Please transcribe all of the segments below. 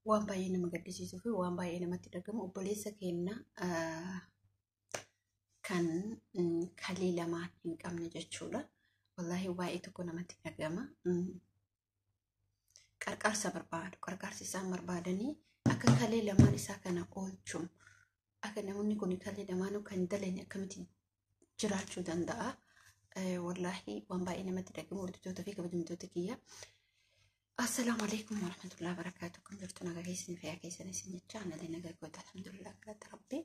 Waan baay'ee nama gaddisiisuu fi waan baay'ee namatti dhagamu obboleessa keenya kan kalee lamaan hin qabne jechuudha. Wallaahi baay'ee tokko namatti dhagama. Qarqaarsa barbaadu. Qarqaarsi isaan barbaadanii akka kalee lamaan isaa kana oolchuun akka namoonni kun kalee lamaanuu kan dalane akkamitti jiraachuu danda'a. Wallaahi waan baay'ee namatti dhagamu hordoftoota fi kabajamtoota kiyya. Assalaamu alaikum warahmatullahi wabarakatuh. Akkam jirtu nagaa keessan fayyaa keessan isin jecha analee nagaa goota alhamdulillah galata rabbi.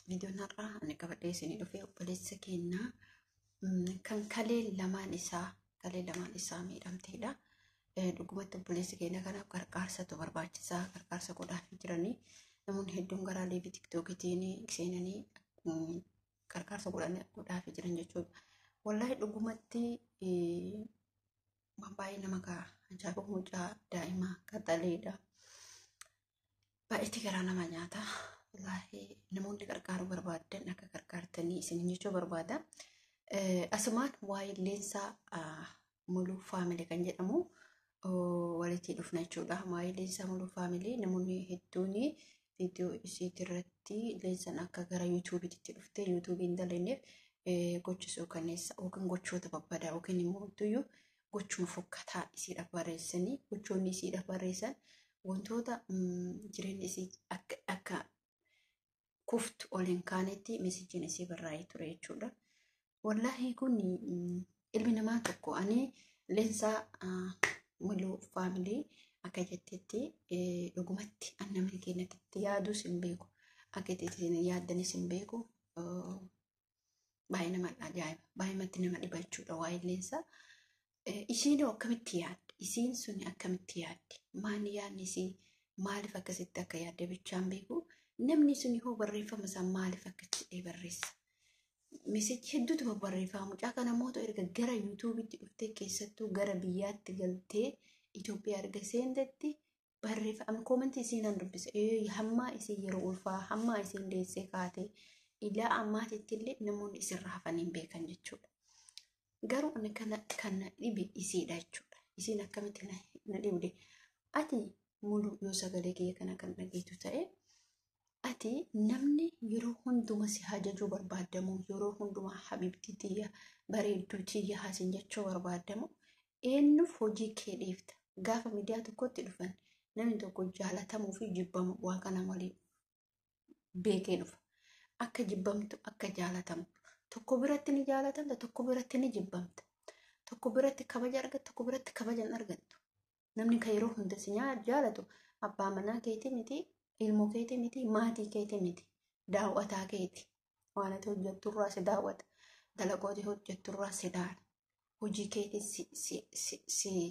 Viidiyoon har'aa ani qabadhee isinii dhufe obboleessa keenyaa kan kalee lamaan isaa miidhamteedha. Dhugumatti obboleessi keenya kanaaf qarqaarsatu barbaachisaa qarqaarsa godhaafii jiranii namoonni hedduun karaa liivii tiktookitiin seenanii qarqaarsa godhaafii jiran jechuudha. Wallaahi dhugumatti waan baay'ee nama ga'a. Ajaa'iba mucaa daa'imaa qaxaleedha. Baay'eetti garaa nama nyaata. Wallaahi namoonni qarqaaruu barbaadan akka qarqaartanii isin jechuu barbaada. Asumaan waa'ee Leensaa Muluu Faamilii kan jedhamu walitti dhufna jechuudha. Waa'ee Leensaa Muluu Faamilii namoonni hedduun viidiyoo isiitii irratti Leensaan akka gara yuutuubiitti dhuftee yuutuubii hin dalagneef gochisuu kanneessa yookiin gochoota babbadaa yookiin immoo tuyyuu gochuma fokkataa isiidhaaf barreessanii gochoonni isiidhaaf barreessan wantoota jireenya isii akka kuftu ol hin kaanetti meesejjiin isii barraa'ee ture jechuudha. Wallaahi kun ilmi namaa tokko ani Leensaa Muluu Faamilii akka jettetti dhugumatti an namni keenya itti yaadus hin beeku akka itti yaaddanis hin beeku baay'ee nama ajaa'iba baay'eematti nama dhiba jechuudha waa'ee Leensaa. Isiin akkamitti yaaddi? Isiin sun akkamitti yaaddi? Maali yaadni isii maaliif akkasitti akka yaadde bichaan beeku? Namni sun hoo barreeffama isaa maaliif akkasitti barreessa? Meesejii hedduutu babbarreeffama. Mucaa kana immoo erga gara yuutuubiitti dhuftee keessattuu gara biyyaatti galtee Itoophiyaa erga seentetti barreeffama koomentii isiin nan dubbisa. Hammaa isiin yeroo ulfaa hammaa isiin deessee kaatee ilaa ammaatitti illee namoonni isirraa hafanii hin beekan jechuudha. Garuu ani kana dhibe isiidha jechuudha. Isiin akkamitti na dhibde? Ati muluu yoo sagalee kiyya kana kan dhageetu ta'e ati namni yeroo hunduma si hajajuu barbaadamu yeroo hundumaa habibtii tiyya bareedduu tiyya haasin jechuu barbaadamu eenyuuf hojii kee dhiifta. Gaafa miidiyaa tokkotti dhufan namni tokko jaalatamuu fi jibbamu waa kana waliin beekee dhufa. Akka jibbamtu akka jaalatamtu. Tokko biratti ni jaalatamta, tokko biratti ni jibbamta. Tokko biratti kabaja argatta, tokko biratti kabaja hin argattu. Namni kan yeroo hunda si jaalatu abbaa manaa keetii miti, ilmoo keetii miti, maatii keetii miti, daawwataa keeti. Waan ati hojjetturraa si daawwata, dalagoota hojjetturraa si daala. Hojii keetii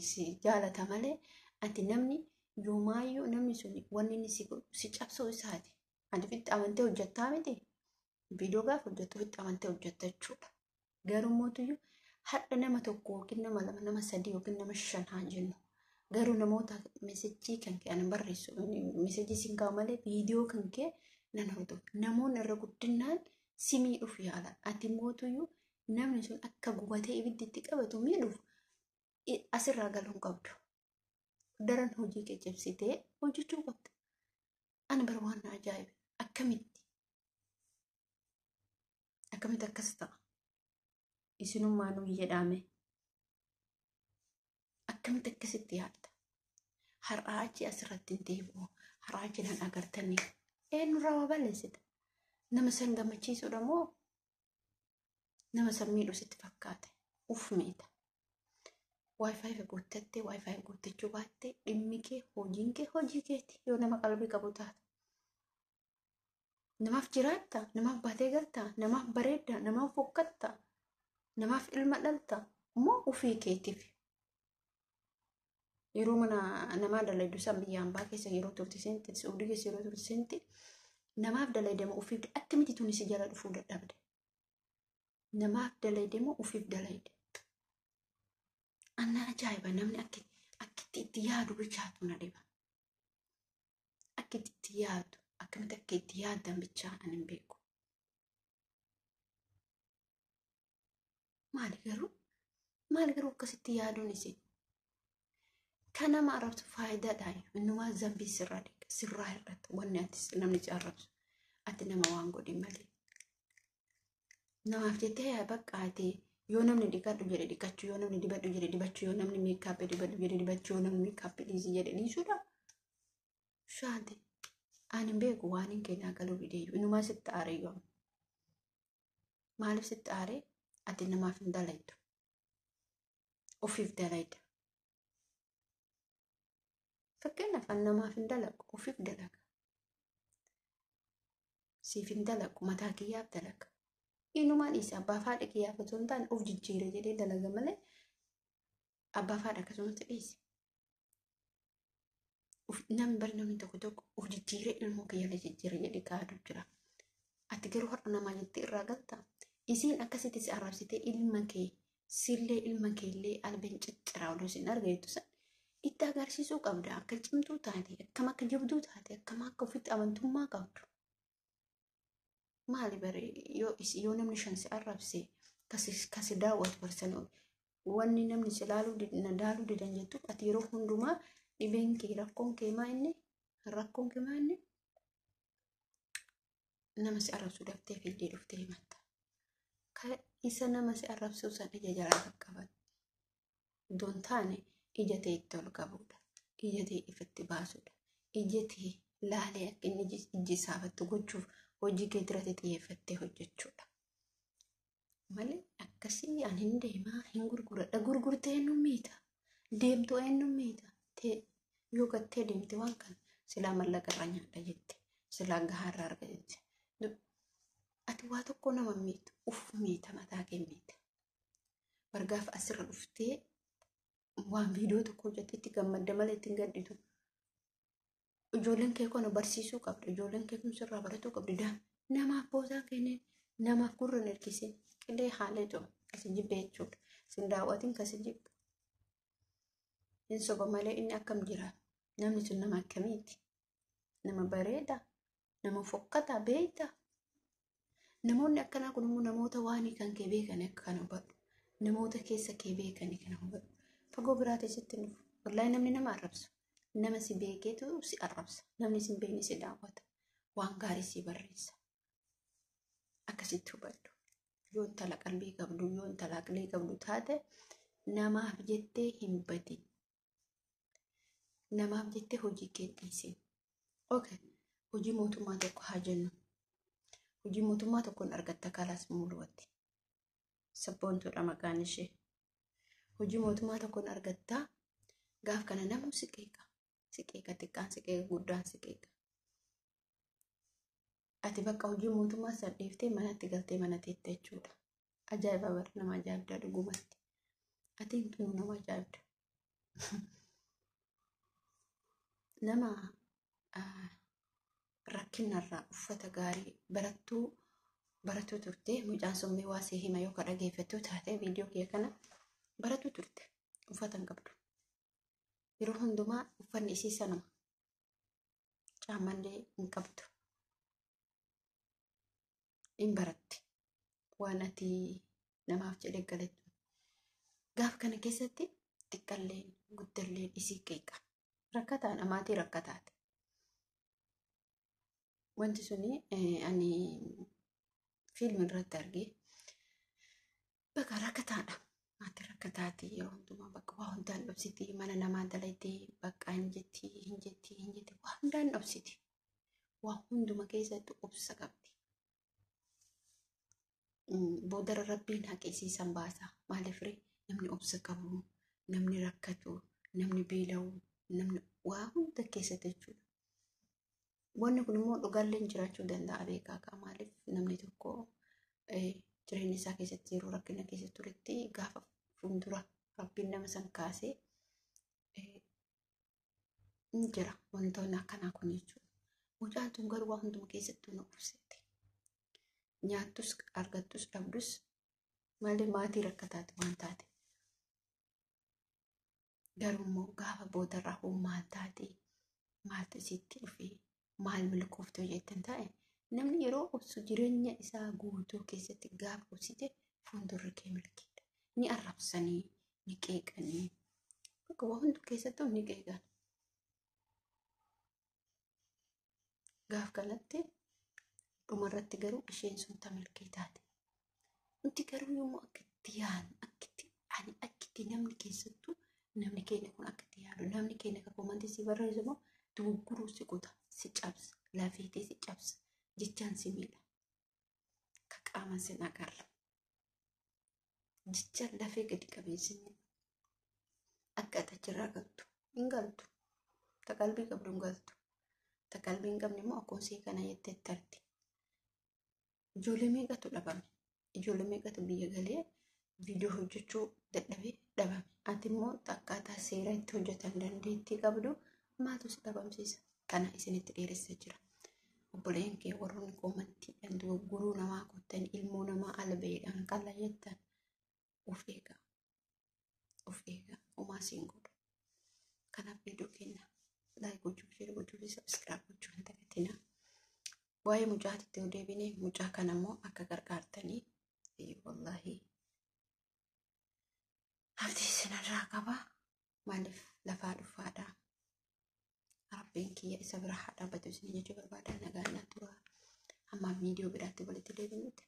si jaalata malee ati namni yoomaayyuu namni sun wanni inni si godhu si cabsuu isaati. Ati ofitti amantee hojjettaa miti. Viidiyoo gaafa hojjettu ofitti amantee hojjetta jechuudha. Garuu mootiyyuu hadha nama tokko yookiin nama lama nama sadii yookiin nama shan haa jennu. Garuu namoota meesejii kan kee ani barreessu meesejii siin kaa'u malee viidiyoo kan kee nan hordofu. Namoonni irra guddinaan si miidhuuf yaalan. Ati mootiyyuu namni sun akka gubatee ibiddi itti qabatu miidhuuf asirraa galuu hin qabdu. Daran hojii kee cimsitee hojjechuu qabda. Ani bara waan na ajaa'ibe akkamitti? Akkamitti akkas ta'a? Isinummaa nuyi jedhame. Akkamitti akkasitti yaadda? Har'aa achi asirratti hin deebi'u. Har'aa achi nan agartanii. Eenyurraa waa balleessita? Nama san gammachiisuudha moo nama san miidhuu sitti fakkaate? Uf miidha. Waayifaayi guuttattee waayifaayi guuttachuu baattee dhimmi kee hojiin kee hojii keeti yoo nama qalbii qabu taate. Namaaf jiraatta, namaaf baatee galta, namaaf bareedda, namaaf fokkatta, namaaf ilma dhalta moo ofii keetiif. Yeroo mana namaa dalaydu san biyya hambaa keessa yeroo turte seente, Saudii keessa yeroo turte seente namaaf dalayde moo ofiif akkamitti tuni si jala dhufuu dadhabde? Namaaf dalayde moo ofiif dalayde? Anna ajaa'iba namni akkitti itti yaadu bichaatu na dhiba. Akkitti itti yaadu. Akkamitti akka itti yaaddan bichaa ani hin beeku. Maali garuu? Maali garuu akkasitti yaaduun isin? Kan nama arrabsu faayidaadha. Innumaa zambii sirraa dhiqa. Sirraa hir'ata. Wanni ati namni si arrabsu. Ati nama waan godhin malee. Namaaf jettee bakka ati yoo namni dhiqadhu jedhe dhiqachuu, yoo namni dibadhu jedhe dibachuu, yoo namni meekaappii dibadhu jedhe dibachuu, yoo namni meekaappii dhiisi jedhe dhiisuudha. Shaante ani hin beeku waan hin kennaa galuu dideeyyu. Innumaa sitti aaree yoo maaliif sitti aaree ati namaaf hin dalaytu. Ofiif dalayda. Fakkeenyaaf ani namaaf hin dalagu ofiif dalaga. Siif hin dalagu mataa kiyyaaf dalaga. Innumaa dhiisa abbaa fi haadha kiyyaaf otoo hin taane of jijjiira jedhee dalaga malee abbaa fi haadha akkasumas dhiise. Namni bari namni tokko tokko of jijjiiree ilmoo kiyyaallee jijjiira jedhee kaa'atu jira. Ati garuu har'a namaa jettee irraa galta. Isiin akkasitti si arrabsitee ilma kee sillee ilma keellee albeen cicciraa oduu isin argattu san itti agarsiisuu qabda. Akka cimtuu taate, akkam akka jabduu taate, akkam akka ofitti amantummaa qabdu. Maali bare yoo namni shan si arrabse kasi daawwatu barsanii wanni namni si laaluu na daaluu didan jettuuf ati yeroo hundumaa dhibeen kee rakkoon kee maa inni rakkoon kee maa inni nama si arrabsu daftee fiigdee dhuftee himatta. Isa nama si arrabsu san ija jalaa qaqqabatu. Iddoon taane ija ta'e itti ol qabudha. Ija ta'e ifatti baasudha. Ija ta'e laalee akka inni iji isaafattu gochuuf hojii kee irratti xiyyeeffattee hojjechuudha. Malee akkasii ani hin deemaa hin gurguradha. Gurgurtee eenyu miita? Deemtuu eenyu miita? Yoo gattee deemte waan kana silaa mallaqa irraa nyaadha jette. Silaa gahaa irraa arga jette. Ati waa tokko nama miitu. Uf miita mataa kee miita. Bargaaf asirra dhuftee waan viidiyoo tokko hojjette itti gammadda malee ittiin gadditu. Ijoolleen kee kana barsiisuu qabdi. Ijoolleen kee kun sirraa baratuu qabdi. Namaaf boosaa kenneen namaaf gurra hin ergisin. Qilee haalee jiru kasi jibbe jechuudha. Sin daawwatiin kasi jibbe. Hin soba malee inni akkam jira? Namni sun nama akkamiiti? Nama bareedaa? Nama fokkataa beektaa? Namoonni akkanaa kun immoo namoota waan kan kee beekan akka kana hubadhu. Namoota keessa kee beekan kana hubadhu. Fagoo biraa teessitti hin dhufu. Wallaahi namni nama arrabsu. Nama si beekeetu si arrabsa. Namni si hin beekne si daawwata. Waan gaarii si barreessa. Akkasitti hubadhu. Yoo intala qalbii qabdu, yoo intala aqlii qabdu taate namaaf jettee hin badin. Namaaf jettee hojii kee hin dhiisin. Okay. Hojii mootummaa tokko haa jennu. Hojii mootummaa tokkoon argatta kalaas muluwatti. Sabboontuudha maqaan ishee. Hojii mootummaa tokkoon argatta. Gaaf kana namu si qeeqa. Si qeeqa xiqqaan si qeeqa guddaan si qeeqa. Ati bakka hojii mootummaa san dhiiftee manatti galtee mana teette jechuudha. Ajaa'iba bara nama ajaa'ibda dhugumatti. Ati tunu nama ajaa'ibda. Nama rakkinarraa uffata gaarii barattuu turte mucaan summii waa si hima yoo ka dhageeffattu taate viidiyoo kee kana barattuu turte uffata hin qabdu. Yeroo hundumaa uffanni isii sanuma caammallee hin qabdu. Hin baratti waan ati namaaf jedhee galattu. Gaaf kana keessatti xiqqalleen guddalleen isii qeeqa. Rakkataan maatii rakkataati. Wanti suni ani fiilmi irratti argee bakka rakkataadha. Maatii rakkataati yeroo hundumaa bakka waa hundaan dhoksiti mana namaa dalagdee bakka hin jetti hin jetti hin jetti waa hundaan dhoksiti. Waa hunduma keessatti obsa qabdi. Boodara rabbiin haqisiisan baasa. Maaliif ree namni obsa qabu, namni rakkatu, namni beela'u, namni waa hunda keessatti jechuudha. Wanni kun immoo dhugaalleen jiraachuu danda'a beekaa kaa maaliif namni tokko jireenya isaa keessatti yeroo rakkina keessa turetti gaafa fuuldura rabbiin nama san kaasee ni jira wantoonni akkanaa kun jechuudha. Mucaan tun garuu waa hunduma keessattuu na obsite. Nyaattus argattus dhabdus malee maatii rakkataati waan taate. Garuu immoo gaafa boodarraa hoo maal taate maaltu isitti dhufee maal milkooftee jettan taa'e namni yeroo obsu jireenya isaa guutuu keessatti gaafa obsite fuuldurri kee milkiidha. Ni arrabsanii, ni qeeqanii. Bakka waa hundi keessattuu ni qeeqan. Gaaf kanatti dhumarratti garuu isheen sun tamilkii taate. Nuti garuu yommuu akkatti yaadnu akkatti ani akkatti namni keessattuu namni keenya kun akkatti yaadu namni keenya kan koomantii si barreessu immoo dogoggoruu si kuta si cabsa lafeetee si cabsa jechaan si miidha. Ka qaaman sin agarra. Jecha lafee gadi qabee si miidha. Akka ati achirraa galtu hin galtu. Ta qalbii qabdu hin galtu. Ta qalbii hin qabne immoo akkuma isii kana jettee tarti. Ijoollee meeqatu dhabame? Ijoollee meeqatu biyya galee viidiyoo hojjechuu dadhabee dhabame? Ati immoo akkaataa seera itti hojjetan dandeettii qabdu maaltu si dhabamsiisa? Kana isinitti dheeressa jira. Obboleen kee warroonni koomantiidhaan dogoggoruu namaa kottan ilmoo namaa albeedhaan qala jettan of eegaa. Of eegaa. Homaa siin godhu. Kanaaf viidiyoo keenya like gochuu, share gochuu fi subscribe gochuu hin dagatinaa. Waa'ee mucaatitti yoo deebine mucaa kana immoo akka gargaartanii wallaahi abdii isinirraa qaba. Maaliif lafaa dhufaadha. Rabbiin kiyya isa bira haa dhaabbatu isin jechuu barbaada. Nagaan naa tura. Amma viidiyoo biraatti walitti deebinutti.